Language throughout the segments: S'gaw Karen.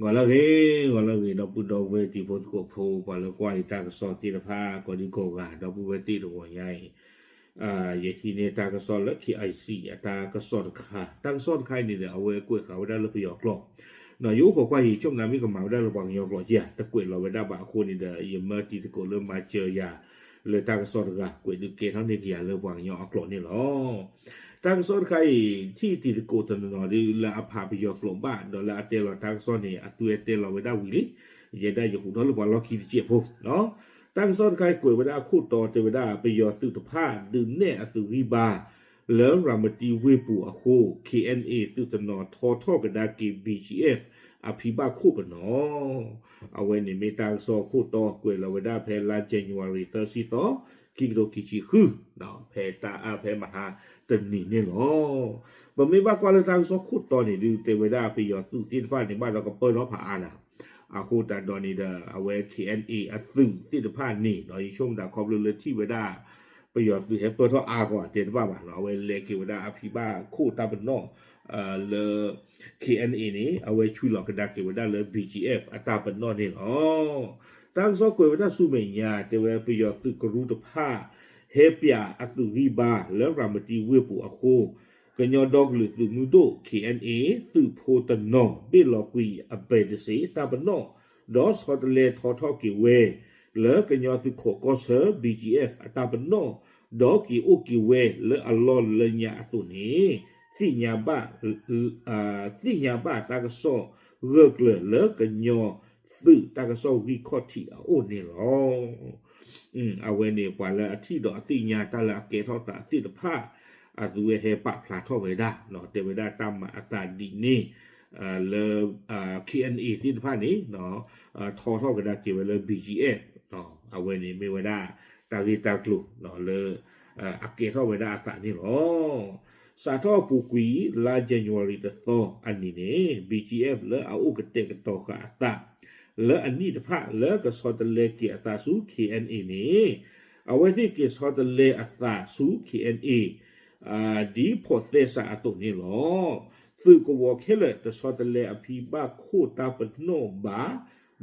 ဂီၤလၢအဂ့ၤ, ဂီၤလၢအဂ့ၤ ဒီပုၢ်ဒီဝဲၢ်တံၤဖိသကိးဖိ ပှၤလၢကွၢ်ယတၢ်ကစီၣ်သ့ၣ်တဖၣ် ကိးဒံကိးဂၤ ဒီပုၢ်ဝဲၢ်သ့ၣ်တဂီၤညါအံၤ, ယဟံးန့ၢ်တၢ်ကစီၣ်လၢ KIC အတၢ်ကစီၣ်တခါ, တၢ်ကစီၣ်တခါအံၤန့ၣ်ဒီး အဝဲကွဲးဃာ်ဝဲဒၣ်လၢပယီၤကျိာ်, ယအိၣ်ခိးကွၢ်ယံာ် ဆိကမိၣ်မ့ၢ်ကမၤဝဲဒၣ်လၢပှၤကညီကျိာ်က့ဧါ, တကွဲးလီၤဝဲဒၣ်ဘၣ်အဃိန့ၣ်ဒီး ယမၢတံၤသကိးလၢမၤစၢၤယၤ လၢတၢ်ကစီၣ်တဂၤ ကွဲးဒုးကဲထီၣ်န့ၢ်က့ၤယၤလၢပှၤကညီအကျိာ်န့ၣ်လီၤ. တၢ်ကစီၣ်တခါအံၤ ထံၣ်တံၤသကိးတနီၤနီၤဒုး လၢအဖးပယီၤကျိာ်ဘၣ် ဒီးလၢအတဲလီၤတၢ်ကစီၣ်န့ၣ် အသုဝဲတဲလီၤဝဲဒၣ်ဝံၤလံ, ယဲဒၣ်ယဟူးထီၣ်လၢပှၤလီၢ်ခံတစဲးဖိ တၢ်ကစီၣ်တခါအံၤကွဲးဝဲဒၣ်အခိၣ်တီတဲဝဲဒၣ် ပယီၤသုးတဖၣ်ဒုးနဲၣ်အသုးဂံၢ်ဘါ လၢရၤမတံဝ့ၢ်ပူၤအဃိ KNA သုးတနီၤထီထီၣ်ကဒါက့ၤ BGF အဖံဘၣ်ခိၣ်ပနီၣ်, အဝဲန့ၣ်မ့ၢ်တၢ်ကစီၣ်ခိၣ်တီကွဲးလီၤဝဲဒၣ်ဖဲလါ January သၢဆံသီ, ခံကထိခံဆံဃု, ဖဲတၢ်အၢၣ်ဖဲမဟါတနံၤန့ၣ်လီၤ. ပမ့ၢ်ဘၣ်ကွၢ်လၢတၢ်ကစီၣ်ခိၣ်တီန့ၣ်ဒုး တဲဝဲဒၣ်ပယီၤသုးသ့ၣ်တဖၣ်န့ၣ် ဘၣ်ဒီးကပၢၢ်ထီၣ်ဖးအါနၤ, အဃိသတးဒီးန့ၣ်ဒီး အဝဲ KNA အသုးသ့ၣ်တဖၣ်န့ၣ် ယဆိကမိၣ်သးခီဖျိလၢထံၣ်ဝဲဒၣ် ပယီၤသုးဟဲပၢၢ်ထီၣ်အါဂီၢ်တဲတဘၣ်ဘၣ်, အဝဲလဲၤက့ၤဝဲဒၣ်အဖံဘၣ်ခိၣ်တၢ်ပနီၣ် လၢ KNA န့ၣ် အဝဲဆွံလီၤကဒါက့ၤဝဲဒၣ်လၢ BGF အတၢ်ပနီၣ်န့ၣ်လီၤ. တၢ်ကစီၣ်ကွဲးဝဲဒၣ်ဆူမဲာ်ညါ တဲဝဲပယီၤသုးကရူၢ်တဖၣ် ဟဲပၠးအသုးဂံၢ်ဘါလၢရၤမတံဝ့ၢ်ပူၤအဃိ ကညီဒီကလုာ်သုးမုၢ်ဒိၣ် KNA သုးဖိတနီၤ ဘ့ၣ်လီၤကွံာ်အဘဲးတစ့းတၢ်ပနီၣ်, ဒီးဆီတလဲထီထီၣ်က့ၤဝဲ လၢကညီသုးခိးကီၢ်ဆၢ BGF အတၢ်ပနီၣ်, ဒီးက့ၤအိၣ်က့ၤဝဲလၢအလီၢ်လၢညါအသိးန့ၣ် သ့ၣ်ညါဘၣ် သ့ၣ်ညါဘၣ်တၢ်ကစီၣ်ဂၢၢ်ကျၢၤလၢကညီသုးတၢ်ကစီၣ်ဂံၢ်ခီၣ်ထံးအအိၣ်န့ၣ်လီၤ. အဝဲန့ၣ်ပှၤလၢအထံၣ်ဒီးအသ့ၣ်ညါတၢ်လၢအကဲထီၣ်သးသ့ၣ်တဖၣ် အသုဝဲဟဲပာ်ဖျါထီၣ်ဝဲဒၣ် တဲဝဲဒၣ်တၢ်မၤအသးဒ်န့ၣ် လၢ KNA သ့ၣ်တဖၣ်န့ၣ် ထီထီၣ်ကဒါက့ၤဝဲလၢ BGF, အဝဲန့ၣ်မ့ၢ်ဝဲဒၣ်တၢ်ဂ့ၢ်တၢ်ကျိၤလၢ အကဲထီၣ်ဝဲဒၣ်အသးန့ၣ်လီၤ. စးထီၣ်အပူၤကွံာ်လါ January တသီအနံၤန့ၣ် BGF လၢအအိၣ်ကတဲာ်ကတီၤဃာ်အသး လၢအနံၣ်တဖၣ်လၢကဆီတလဲက့ၤအသးဆူ KNA န့ၣ် အဝဲသ့ၣ်က့ၤဆီတလဲအသးဆူ KNA ဒ်ဖိးသဲစးအသိးန့ၣ်လီၤ. သုးကဝီၤခဲလၢာ်တဆီတလဲအဖံဘၣ်ခိၣ်တၢ်ပနီၣ်ဘၣ်,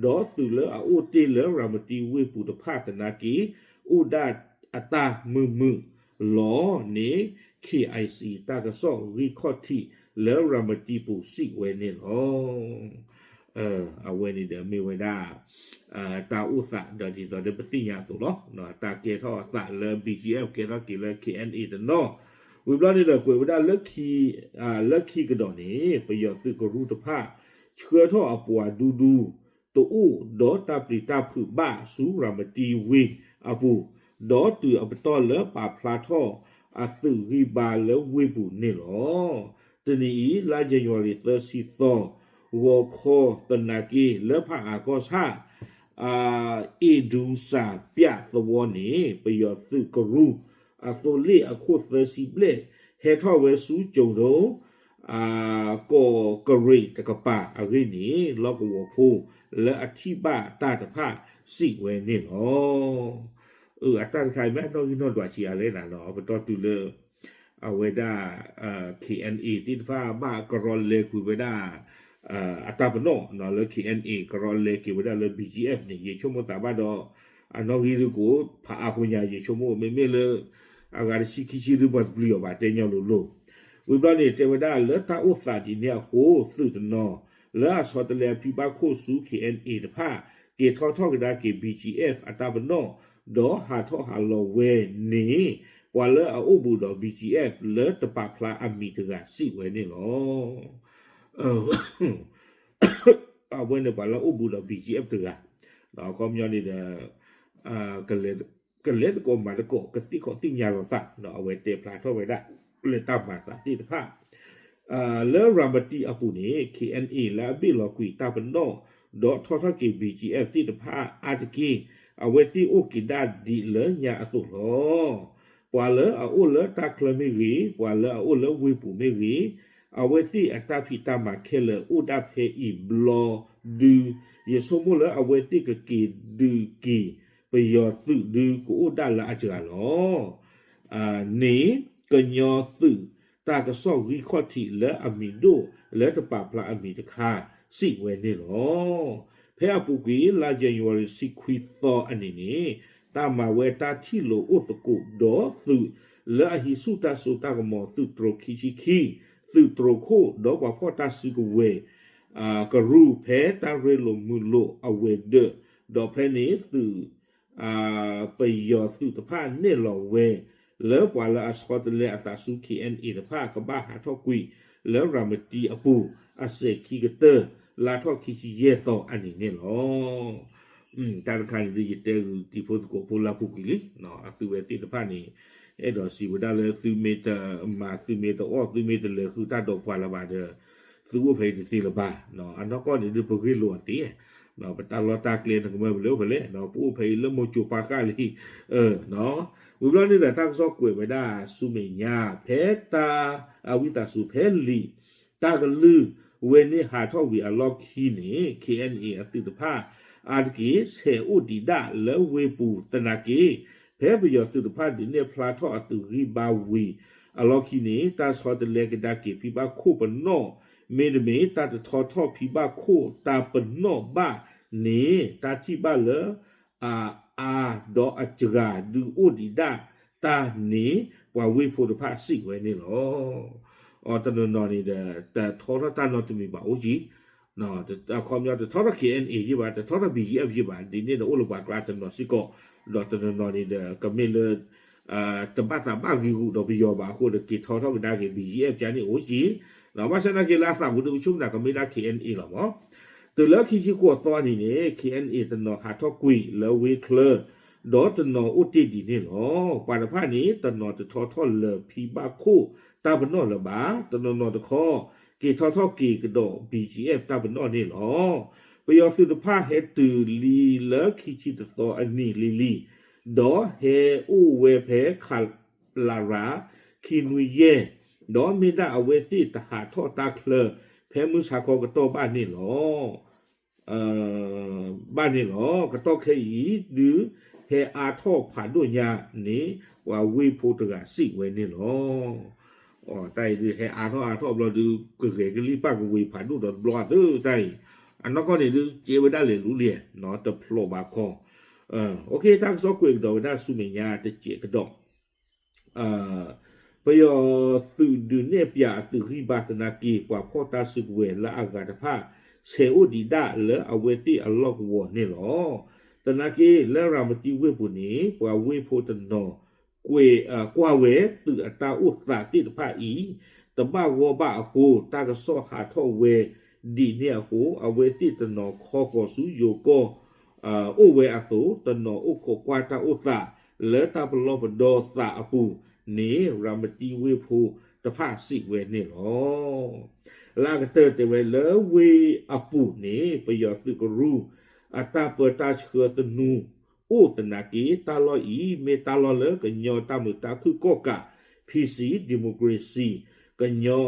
ဒီးသုးလၢအအိၣ်တ့ၢ်လၢရၤမတံဝ့ၢ်ပူၤတဖၣ်သနာ်က့ အိၣ်ဒၣ်အတၢ်မုာ်မုာ်လီၤန့ၣ် KIC တၢ်ကစီၣ်ဂံၢ်ခီၣ်ထံးလၢရၤမတံပူၤစံးဝဲန့ၣ်လီၤ. အဝဲန့ၣ်ဒီးမ့ၢ်ဝဲဒၣ် တၢ်အိၣ်သးဒီးဒ်သိးဒီးပသ့ၣ်ညါအသိးလီၤ. တၢ်ကဲထီၣ်အသးလၢ BGF ကဲထီၣ်က့ၤလၢ KNA တနီၤ, ဝံၤဘျီန့ၣ်ဒီးကွဲးဝဲဒၣ် လၢခံကဒီးန့ၣ် ပယီၤသုးကရူၢ်တဖၣ် ဆှၢထီၣ်အပှၤဒူဒူ တအိၣ်ဒီးတၢ်ပျံၤတၢ်ဖုးဘၣ်ဆူရၤမတံဝ့ၢ်အပူၤ, ဒီးတုၤအပတီၢ်လၢပာ်ဖျါထီၣ်အသုးဂံၢ်ဘါလၢဝ့ၢ်ပူၤန့ၣ်လီၤ. တနံၤအံၤ လါ January သၢဆံသီ ဂီၤခီသနာ်က့ လၢဖးအၣ်ကီၢ်ဆၣ် အ့ၣ်ဒူစၣ်ပၠၣ်သဝီန့ၣ် ပယီၤသုးကရူၢ် အသိလ့ၣ်အခိၣ်သၢဆံဘျဲၣ် ဟဲထီၣ်ဝဲဆူကၠိၤဒိ ကီၢ်ကရ့ၣ်တကပၤအဂ့ၢ်န့ၣ် လီၢ်ကဝီၤဖိလၢအထံၣ်ဘၣ်တၢ်တဖၣ်စံးဝဲန့ၣ်လီၤ. အတၢ်တခါအံၤမ့ၢ်အနီၣ်ဂံၢ်နီၣ်ဒွးဆံးအါလဲၣ်နၤနီၤ, ပတီၢ်တုၤလၢ အဝဲဒၣ် KNA သ့ၣ်တဖၣ်ဘၣ်ကရီလဲၤကွံာ်ဝဲဒၣ် အတၢ်ပနီၣ်လၢ KNA ကရီလဲၤက့ၤဝဲဒၣ်လၢ BGF န့ၣ် ယဆိကမိၣ်သးဘၣ်ဒီး အနီၣ်ဂံၢ်ဒုးကအိၣ်ဖးအါဖိညါ ယဆိကမိၣ် မ့မ့ၢ်လၢ အဂၤတဆံခံဆံဒုးပှၤတပျံၤအီၤဘၣ် တဲညီလိၤလိၤ. ဝံၤဘျီန့ၣ် တဲဝဲဒၣ်လၢတၢ်အိၣ်သးဒ်န့ၣ်အဃိ သုးတနီၤ လၢအဆီတလဲအဖံဘၣ်ခိၣ်ဆူ KNA တဖၣ် က့ၤထီထီၣ်ကဒါက့ၤ BGF အတၢ်ပနီၣ် ဒီးဟးထီၣ်ဟးလီၤဝဲန့ၣ် ပှၤလၢအအိၣ်ဘူးဒီး BGF လၢတပာ်ဖျါအမံၤတဂၤစံးဝဲန့ၣ်လီၤ. အဝဲန့ၣ်ပှၤလၢအအိၣ်ဘူးဒီး BGF တဂၤ အခီပညီန့ၣ်ဒီး ကလဲၤသကိးမၤသကိး ကသ့ၣ်ခီၣ်သ့ၣ်ညါလိာ်သး အဝဲတဲဖျါထီၣ်ဝဲဒၣ် လၢတၢ်မၤသးသ့ၣ်တဖၣ် လၢရၤမတံအပူၤန့ၣ် KNA လၢအဘ့ၣ်လီၤကွံာ်တၢ်ပနီၣ် ဒီးထီထီၣ်က့ၤ BGF သ့ၣ်တဖၣ်အါတက့ၢ် အဝဲသ့ၣ်အိၣ်က့ၤဒၣ်ဒ်လၢညါအသိးလီၤ. ပှၤလၢအအိၣ်လၢတၢ်ချၢမ့ၢ်ဂ့ၤ, ပှၤလၢအအိၣ်လၢဝ့ၢ်ပူၤမ့ၢ်ဂ့ၤ, အဝဲသ့ၣ်အတၢ်ဖံးတၢ်မၤခဲလၢာ်အိၣ်ဒၣ်ဖဲအံၤဘျီဒု ယဆိကမိၣ်လၢအဝဲသ့ၣ်ကက့ၤဒုးက့ၤ ပယီၤသုးဒုကအိၣ်ဒၣ်လၢအစှၤလီၤ. န့ၣ် ကညီသုးတၢ်ကစီၣ်ဂံၢ်ခီၣ်ထံးလၢအမံၤဒိၣ်လၢတပာ်ဖျါအမံၤတခါ စံးဝဲန့ၣ်လီၤ. ဖဲအပူၤကွံာ် လါ January တဆံခွံသီအနံၤန့ၣ် တၢ်မၤဝဲတၢ်ထံၣ်လိာ်အိၣ်သကိးဒီးသုး လၢအဟံးဆူၣ်တၢ်စိတၢ်ကမီၤ သုးတြိၤခံဆံခံ, သုးတြိၤခိၣ် ဒီးပှၤဖီၣ်တၢ်စုကဝဲၤ ကရူၢ် ဖဲတၢ်ရ့လိာ်မုာ်လိာ်အဝဲၤဒၢး, ဒီးဖဲန့ၣ်သုး ပယီၤသုးတဖၣ်နဲၣ်လီၤဝဲ လၢပှၤလၢအဆီတလဲအသးဆူ KNA တဖၣ် ကဘၣ်ဟးထီၣ်ကွံာ်လၢရၤမတံအပူၤ အစဲၤခံကတၢၢ် လါထီၣ်ခံဆံယဲၢ်သီအနံၤန့ၣ်လီၤ. တၢ်တခါန့ၣ်ဒုး ယတဲဂုာ်တံၤဖိသကိးဖိလၢအပူၤကွံာ်လံ, အသုဝဲသ့ၣ်တဖၣ်န့ၣ် အဲၣ်ဒိးစံးဝဲဒၣ်လၢ သုမ့ၢ်တမၤ သုမ့ၢ်တအီၣ် သုမ့ၢ်တလဲၤဃုတၢ်ဒီးပှၤလၢၤဘၣ်ဒီး သုအိၣ်ဖဲအံၤတသ့လၢၤဘၣ်. အနီၢ်ကီၢ်န့ၣ်ဒုး ပဂ့ၢ်လိာ်အသ့, ပတၢ်လီၢ်တၢ်ကျဲ နကမၢပလဲၤအိၣ်ဖဲလဲၣ်, ပအိၣ်ဖဲအံၤလၢမိၢ်ကၠိၤပှၢ်ဃာ်လံ. ဝံၤဘျီန့ၣ်ဒီး တၢ်ကစီၣ်ကွဲးဝဲဒၣ်ဆူမဲာ်ညါ ဖဲတၢ် အဝံသးစူၤ ဖဲလံာ် တၢ်ကလုၢ်ဝဲန့ၣ်ဟးထီၣ်ဝံၤအလီၢ်ခံန့ၣ် KNA အသုးတဖၣ် အါတက့ၢ် ဆဲးအိၣ်ဒံးဒၣ်လၢဝ့ၢ်ပူၤသနာ်က့ ဖဲပယီၤသုးတဖၣ်ဒုးနဲၣ်ဖျါထီၣ်အသုးဂံၢ်ဘါဝံၤအလီၢ်ခံန့ၣ် တၢ်ဆီတလဲကဒါက့ၤဖံဘၣ်ခိၣ်ပနီၣ် မ့တမ့ၢ် တၢ်တထီထီၣ်ဖံဘၣ်ခိၣ်တၢ်ပနီၣ်ဘၣ်န့ၣ် တၢ်ထံၣ်ဘၣ်လၢ အအါဒီးအစှၤဒုးအိၣ်ဒံးဒၣ်တၢ်န့ၣ် ပှၤဝ့ၢ်ဖိတဖၣ်စံးဝဲန့ၣ်လီၤ. အတနီၤနီၤန့ၣ်ဒီး တထီထီၣ်တၢ်နီတမံၤဘၣ်အိၣ်ကံ အခီပညီတထီထီၣ် KNA ယ့ၢ်ဘၣ် တထီထီၣ် BGF ယ့ၢ်ဘၣ် ဒ်န့ၣ်ဒီးအိၣ်လၢပှၤကျါတနီၤစ့ၢ်ကီး, ဒီးတနီၤနီၤန့ၣ်ဒီး ကမ့ၢ်လၢ တဘၣ်သးဘၣ်ဂ့ၤဂူာ်ဒီးပယီၤဘၣ်အဃိဒီး က့ၤထီထီၣ်ကဒါက့ၤ BGF ကန့ၣ်အိၣ်ကံ, ဘၣ်ဆၣ်သနာ်က့လၢအသးပူၤဒုးကဆိကမိၣ်တၢ်ကမ့ၢ်ဒၣ် KNA လီၤမး. တုၤလၢခံဆံဃိးသီနံၤန့ၣ် KNA တနီၤဟးထီၣ်ကွံာ်လၢဝ့ၢ်ချၢ ဒီးတနီၤအိၣ်တ့ၢ်ဒံးန့ၣ်လီၤ. ပှၤတဖၣ်န့ၣ် တနီၤတထီထီၣ်လၢၤဖံဘၣ်ခိၣ်တၢ်ပနီၣ်လၢၤဘၣ်, တနီၤနီၤတခီ က့ၤထီထီၣ်က့ၤကဒီး BGF တၢ်ပနီၣ်န့ၣ်လီၤ. ပယီၤသုးတဖၣ်ဟဲတုၤလံလၢခံဆံတသီအနံၤလံၤလံၤ, ဒီးဟဲအိၣ်ဝဲဖဲ ခလရ ခံနွံယဲၢ်, ဒီးမ့ၢ်ဒၣ်အဝဲသ့ၣ်တဟးထီၣ်တၢ်ချၢ ဖဲမုၢ်ဆါခီကတီၢ်ဘၣ်န့ၣ်လီၤ. ဘၣ်န့ၣ်လီၤ. ကတီၢ်ခဲအံၤဒုး ဟဲအါထီၣ်ဖးဒိၣ်ညါန့ၣ် ပှၤဝ့ၢ်ဖိတဂၤစံးဝဲန့ၣ်လီၤ. တၢ်အံၤဒုး ဟဲအါထီၣ်အါထီၣ်ဘျီဒုး ကဂဲၤကလံၣ်ပၣ်ကဝ့ၤဖးဒိၣ်ဒီးတဘျီအသိးတၢ်အံၤ, အနီၢ်ကီၢ်န့ၣ်ဒုး ကဲဝဲဒၣ်လဲၤလူလံ, တဖျိးဘၣ်ခီ တၢ်ကစီၣ်ကွဲးကဒီးဝဲဒၣ်ဆူမဲာ်ညါတစဲးကဒီး ပယီၤသုးဒုးနဲၣ်ပၠးအသုးဂံၢ်ဘါသနာ်က့ ပှၤဖီၣ်တၢ်စုကဝဲၤလၢအဂၤတဖၣ် ဆဲးအိၣ်ဒံးဒၣ်လၢအဝဲသ့ၣ်အလီၢ်ကဝီၤန့ၣ်လီၤ. သနာ်က့ လၢရၤမတံဝ့ၢ်ပူၤန့ၣ် ပှၤဝ့ၢ်ဖိတနီၤ ကွၢ်ဝဲသုးအတၢ်အိၣ်သးသ့ၣ်တဖၣ်အံၤ တဘၣ်ဂီၢ်ဘၣ်အဃိ တၢ်ကစီၣ်ဟးထီၣ်ဝဲဒ်န့ၣ်အဃိ အဝဲသ့ၣ်တနီၤခီဃီၤဆူယိၤကီၢ် အိၣ်ဝဲအသိး တနီၤအိၣ်ခိးကွၢ်တၢ်အိၣ်သး လၢတၢ်ပလီၢ်ပဒီသးအပူၤန့ၣ် ရၤမတံဝ့ၢ်ဖိတဖၣ်စံးဝဲန့ၣ်လီၤ. လၢအကတၢၢ်တဲဝဲလၢဝ့ၢ်အပူၤန့ၣ် ပယီၤသုးကရူၢ် အတၢ်ပၢတၢ်ဆှၢသနူ အိၣ်သနာ်က့ တၢ်လီၢ်အံၤ မ့ၢ်တၢ်လီၢ်လၢကညီတၢ်မုာ်တၢ်ခုၣ်ကီၣ်ကး PC democracy ကညီ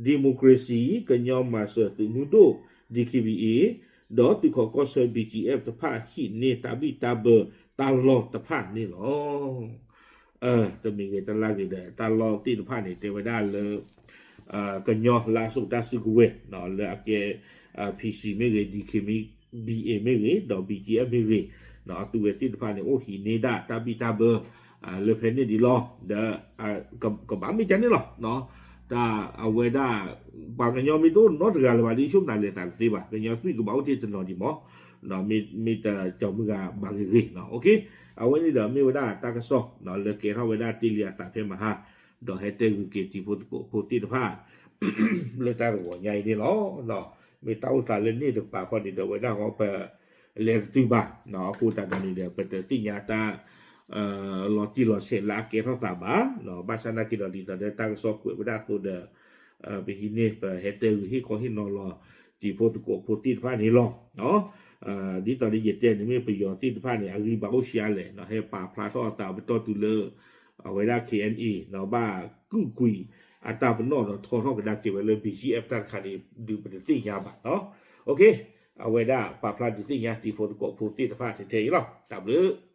democracy ကညီမၤစၢၤသုးမုၢ်ဒိၣ် DKBA ဒီးသုးခိးကီၢ်ဆၢ BGF တဖၣ်ဟံးန့ၢ်တၢ်ဘံၣ်တၢ်ဘၢတၢ်လီၢ်တဖၣ်န့ၣ်လီၤ. တမံၤဂ့ၤတလါဂ့ၤဒီး တၢ်လီၢ်သ့ၣ်တဖၣ်န့ၣ် တဲဝဲဒၣ်လၢ ကညီလၢအစိာ်တၢ်စုကဝဲၤ လၢအကဲ PC မ့ၢ်ဂ့ၤ DKBA မ့ၢ်ဂ့ၤ ဒီး BGF မ့ၢ်ဂ့ၤ အသုဝဲသ့ၣ်တဖၣ်န့ၣ် အိၣ်ဟံးန့ၢ်ဒၣ်တၢ်ဘံၣ်တၢ်ဘၢ လၢဖဲန့ၣ်ဒ်လီၤ. ဒီး ကဘၣ်မ့ၢ်ကန့ၣ်လီၤ. တၢ်အဝဲဒၣ် ပှၤကညီမ့ၢ်တအိၣ်နီတဂၤလၢၤဘၣ်ဒီး ဆိကမိၣ်လဲၤသးတသ့ဘၣ်. ကညီသွံၣ်ကဘၣ်အိၣ်တ့ၢ်တနီၤဒံးမး မ့ၢ်တကီၤမုၢ်ဂၤဘၣ်ဂ့ၤဂ့ၤ. အဝဲန့ၣ်ဒီးမ့ၢ်ဝဲဒၣ်တၢ်ကစီၣ် လၢကဲထီၣ်ဝဲဒၣ်တ့ၢ်လံအသးဖဲမဟါ ဒီးဟဲတဲဂုာ်က့ၤတံၤဖိသကိးဖိသ့ၣ်တဖၣ် လၢတၢ်တဂီၤညါအံၤန့ၣ်လီၤ. မ့ၢ်တၢ်အိၣ်သးလၢန့ၣ်တကပၤဃီန့ၣ်ဒီး ဝဲဒၣ်ဃီပ လဲၤတတုၤဘၣ်. အဃိသတးဒီးန့ၣ်ဒီး ပတသ့ၣ်ညါတၢ် လီၤတံၢ်လီၤဆဲးလၢအကဲထီၣ်သးဘၣ်. ဘၣ်ဆၣ်သနာ်က့ဒီး ဒ်သိးဒီးတၢ်ကစီၣ်ကွဲးဝဲဒၣ်အသိးဒီး ပဟံးန့ၢ် ပဟဲတဲဂုာ်ဟ့ၣ်ခီဟ့ၣ်နီၤလီၤ တံၤဖိသကိးဖိသ့ၣ်တဖၣ်န့ၣ်လီၤ. ဒ်သိးဒီးယတဲန့ၣ်မ့ၢ်ပယီၤသ့ၣ်တဖၣ်န့ၣ် အဂံၢ်ဘါအိၣ်ဆံးအါလဲၣ် ဟဲပာ်ဖျါထီၣ်အသးပတီၢ်တုၤလၢ အဝဲဒၣ် KNA ဘၣ်ကူၣ်ကွံာ်အတၢ်ပနီၣ်ဒီးထီထီၣ်ကဒါက့ၤဝဲလၢ BGF တၢ်တခါန့ၣ် ဒုးပတသ့ၣ်ညါဘၣ်. အဝဲဒၣ်ပာ်ဖျါဒုးသ့ၣ်ညါတံၤဖိသကိးဖိသ့ၣ်တဖၣ်ထဲထဲအံၤလီၤ. တၢ်ဘျုး